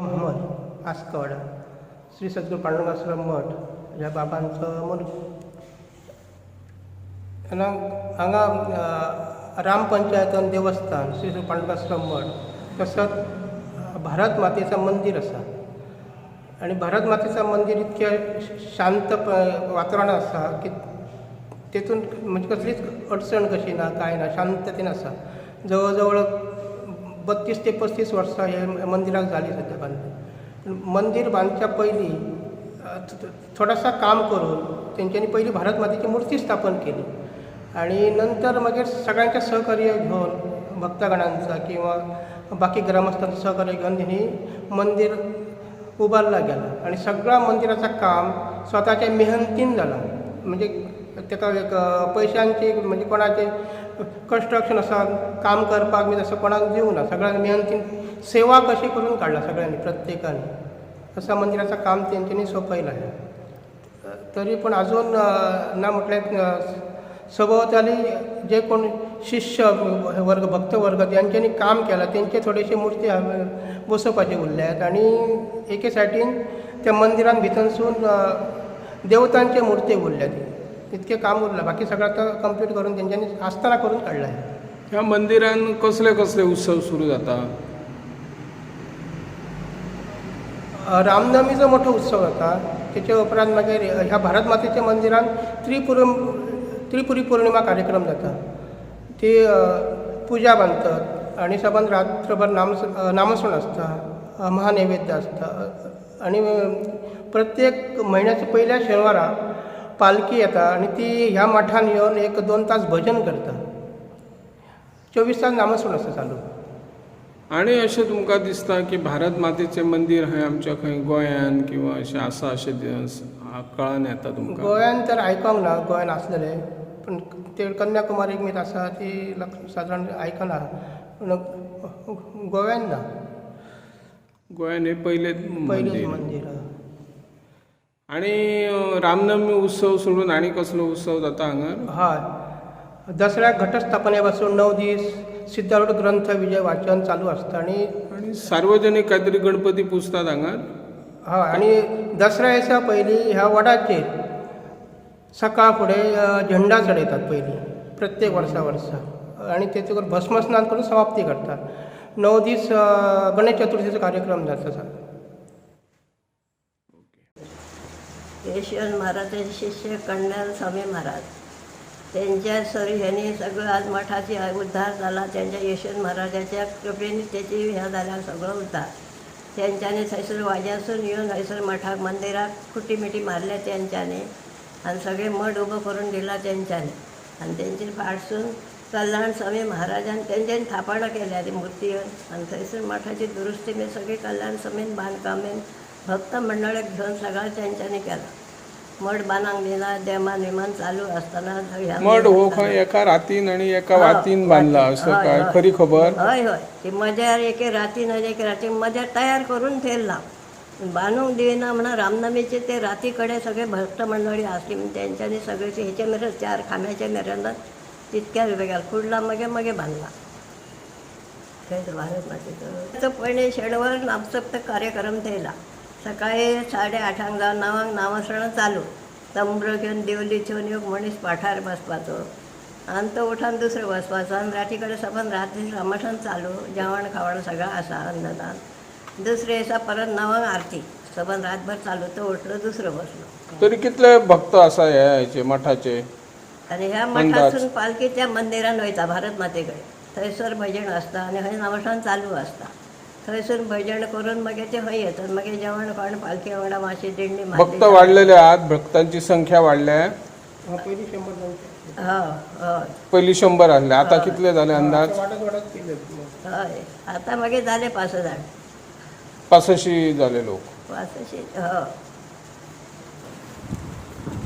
Mhamal, asked, Shri सद्गुरू पांडुरंगाश्रम मठ ह्या बाबांचो मुलगो. हांगा रामपंचायतन देवस्थान, श्री श्री पांडुरंगाश्रम मठ, तसोच भारत मातेचं मंदीर आसा आनी भारत मातेचं मंदीर इतकें शांत वातावरण आसा की तेतून म्हणजे कसलीच अडचण कशी ना, कांय ना, शांततेन आसा. जवळ जवळ 32 ते 35 वर्सां हे मंदिराक जालीं सद्या बांदून. मंदीर बांदच्या पयलीं थोडासा काम करून तेंच्यांनी पयलीं भारत मातेची मुर्ती स्थापन केली आनी नंतर मागीर सगळ्यांचें सहकार्य घेवन, भक्तगणांचा किंवा बाकी ग्रामस्थांचं सहकार्य घेवन तेणी मंदीर उबारला गेला आनी सगळ्या मंदिराचं काम स्वताच्या मेहनतीन जाला. म्हणजे ताका एक पयशांची, म्हणजे कोणाचे कन्स्ट्रक्शन आसा काम करपाक बी तसो कोणाक दिवना, सगळ्यांनी मेहनतीन सेवा कशी करून काडला सगळ्यांनी, प्रत्येकान. असं मंदिराचं काम तेंच्यांनी सोंपयलां. तरी पूण अजून ना म्हटल्यार सभोवताली जे कोण शिष्य वर्ग, भक्त वर्ग तेंच्यांनी काम केलां, तेंचे थोडेशे मुर्ती बसोवपाचे उरल्यात आनी एके सायडीन त्या मंदिरान भितरसून देवतांचे मुर्ती उरल्यात. इतकें काम उरलां, बाकी सगळें आतां कंप्लीट करून तेंच्यांनी आसतना करून काडलां. ह्या मंदिरान कसले कसले उत्सव सुरू जाता? रामनवमीचो मोठो उत्सव जाता. तेच्या उपरांत मागीर ह्या भारत मातेच्या मंदिरान त्रिपुरी पौर्णिमा कार्यक्रम जाता. ती पुजा बांदतात आनी सबंद रात्रभर नामस्मरण आसता, महानैवेद्य आसता आनी प्रत्येक म्हयन्याच्या पयल्या शेनवारा पालखी येता आनी ती ह्या मठान येवन 1-2 तास भजन करता. 24 तास नामस्मरण आसता चालू. आनी अशें तुमकां दिसता की भारत मातेचें मंदीर खंय आमच्या खंय गोंयान किंवा अशें आसा, अशें कळान येता तुमकां? गोंयान तर आयकोंक ना गोंयान आसलेलें, पूण ते कन्याकुमारीक बीन आसा ती सादारण आयकना, पूण गोव्यान ना. गोंयान हें पयलेंच पयलेंच मंदीर. आनी रामनवमी उत्सव सोडून आनी कसलो उत्सव जाता हांगा? हय, दसऱ्याक घटस्थापने पासून 9 दीस सिद्धारूढ ग्रंथ विजय वाचन चालू आसता. आनी सार्वजनीक कांयतरी गणपती पुजतात हांगा? हय, आनी दसऱ्या दिसा पयलीं ह्या वडाचेर सकाळ फुडें झेंडा चडयतात पयलीं प्रत्येक वर्सा वर्सा आनी तेचे भस्मस्नान करून समाप्ती करतात. 9 दीस गणेश चतुर्थीचो कार्यक्रम जाता. यशवंत महाराजांचे शिष्य कण्णन स्वामी महाराज त्यांच्या सर ह्यांनी सगळं आज मठाची उद्धार झाला. त्यांच्या यशवंत महाराजाच्या कृपेने त्याची ह्या झाल्या सगळं उद्धार. त्यांच्यानी थंयसर वाज्यासून येवन थंयसर मठाक मंदिराक खुटी मिटी मारल्या त्यांच्यानी आनी सगळे मठ उबो करून दिला तेंच्यांनी. आनी तेंचे फाटसून कल्याण स्वामी महाराजान तेंच्यांनी थापणां केल्या ती मुर्ती येवन आनी थंयसर मठाची दुरुस्ती बी सगळी कल्याण स्वामीन बांदकामेन भक्त मंडळाक घेवन सगळें तेंच्यांनी केलां. मठ बांदूंक दिना, देमान विमान चालू आसतना. मठ हो खंय एका रातीन आनी एका वातीन बांदला असं काय खरी खबर? हय हय, ती मजार एके रातीन आनी एके रातीन मजार तयार करून थेयला, बांदूंक दिना म्हणून रामनमीचे ते राती कडेन सगळे भक्त मंडळी आसली म्हण तेंच्यांनी सगळे हेचे मेरेन 4 खांब्याच्या मेरेन तितक्या वेगार फुडला मागीर मागीर बांदला. थंयच भारत मातेचो तो पयले शेनवार नामसप्तक कार्यक्रम थेयला. सकाळी 8:30 जावन 9 नामस्मरण चालू. तंब्र घेवन देवली थेवन एक मनीस पाठार बसपाचो आनी तो उठान दुसरो बसपाचो आनी राती कडेन सबंद राती रामस्मरण चालू, जेवण खावण सगळें आसा अन्नदान. दुसरे दिसा परत 9 आरती सबंद रातभर चालू, तो उठलो दुसरो बसलो. तरी कितले भक्त आसा ह्या हेचे मठाचे? आनी ह्या मठासून पालखी त्या मंदिरान वयता भारत माते कडेन, थंयसर भजन आसता आनी हय नामस्मरण चालू आसता. थंयसून भजन करून मागीर ते हय येतात, मागीर जेवण खाण पालखी वांगडा मातशी दिंडी मारली. भक्त वाडलेले आहात, भक्तांची संख्या वाडल्या? पयलीं 100 जावचे. हय हय. पयलीं 100 आसले, आता कितले जाले अंदाज? वाडत वाडत केले. हय, आतां मागीर जाले 5 जाण. 85 जाले लोक. 85 हय.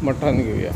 मठान घेऊया.